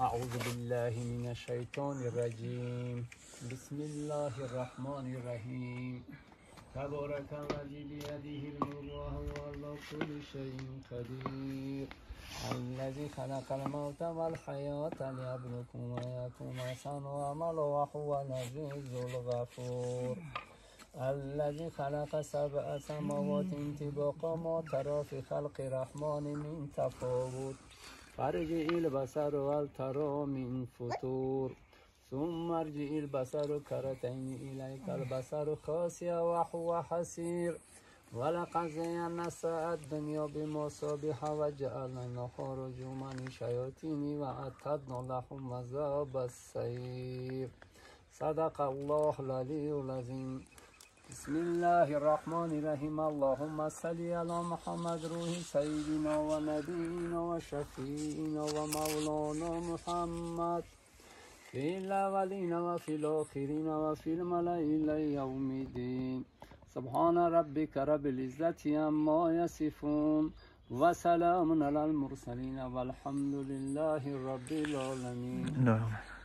أعوذ بالله من الشيطان الرجيم. بسم الله الرحمن الرحيم. تبارك الذي بيده الملك وهو على كل شيء قدير. الذي خلق الموت والحياة ليبلوكم أيكم أحسن عملا وهو العزيز الغفور. الذي خلق سبع سماوات طباقا ما ترى في خلق الرحمن من تفاوت. فارجع البصر هل ترى من فطور. ثم ارجع البصر كرتين إليك البصر خاسئا وهو حسير. ولقد زينا السماء الدنيا بمصابيح وجعلنا النهار رجوما للشياطين وأعتدنا لهم عذاب السعير. صدق الله العلي العظيم. بسم الله الرحمن الرحيم. اللهم صل على محمد روح سيدنا ونبينا وشفيعنا ومولانا محمد في الأولين وفي الآخرين وفي الملأ إلى يوم الدين. سبحان ربك رب العزة عما يصفون وسلام على المرسلين والحمد لله رب العالمين.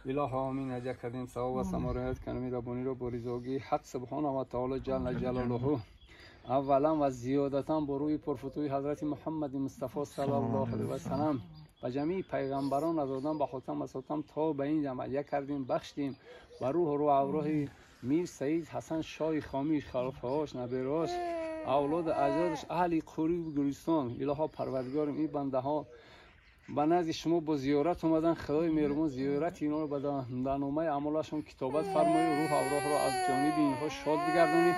اله آمین. هدیه کردیم ثواب و ثمرات کلمه ربانی را با رضاگی حق سبحانه و تعالی جل جلاله اولا و زیادتا با روی پرفتوی حضرت محمد مصطفی صلی الله علیه و سلم و جمیع پیغمبران از آدم به خاتم و ساتم تا به این دم هدیه کردیم، بخشدیم و روح رو اوراح میر سعید حسن شاه خامی، خلفهاش، نبیراش، اولاد اجدادش، اهل قوری و گلستان. الها پروردگارم این بنده ها به نزد شما با زیارت اومدن، خدای مهربان زیارت اینا رو به نامه اعمالشون کتابت فرمایید، روح اوراح رو از جانب اینها شاد بگردانی،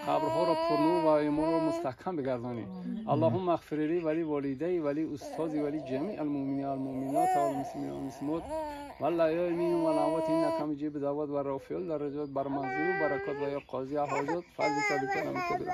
قبرها را پرنور و ایمان را مستحکم بگردانی. اللهم اغفر لی ولی والدی ولی استادی ولی جمیع المؤمنین والمؤمنات والمسلمین والمسلمات والله منهم والاموات انک مجیب دعوات و رافع الدرجات بر منزل و برکات و یا قاضی حاجات فضل کبیر.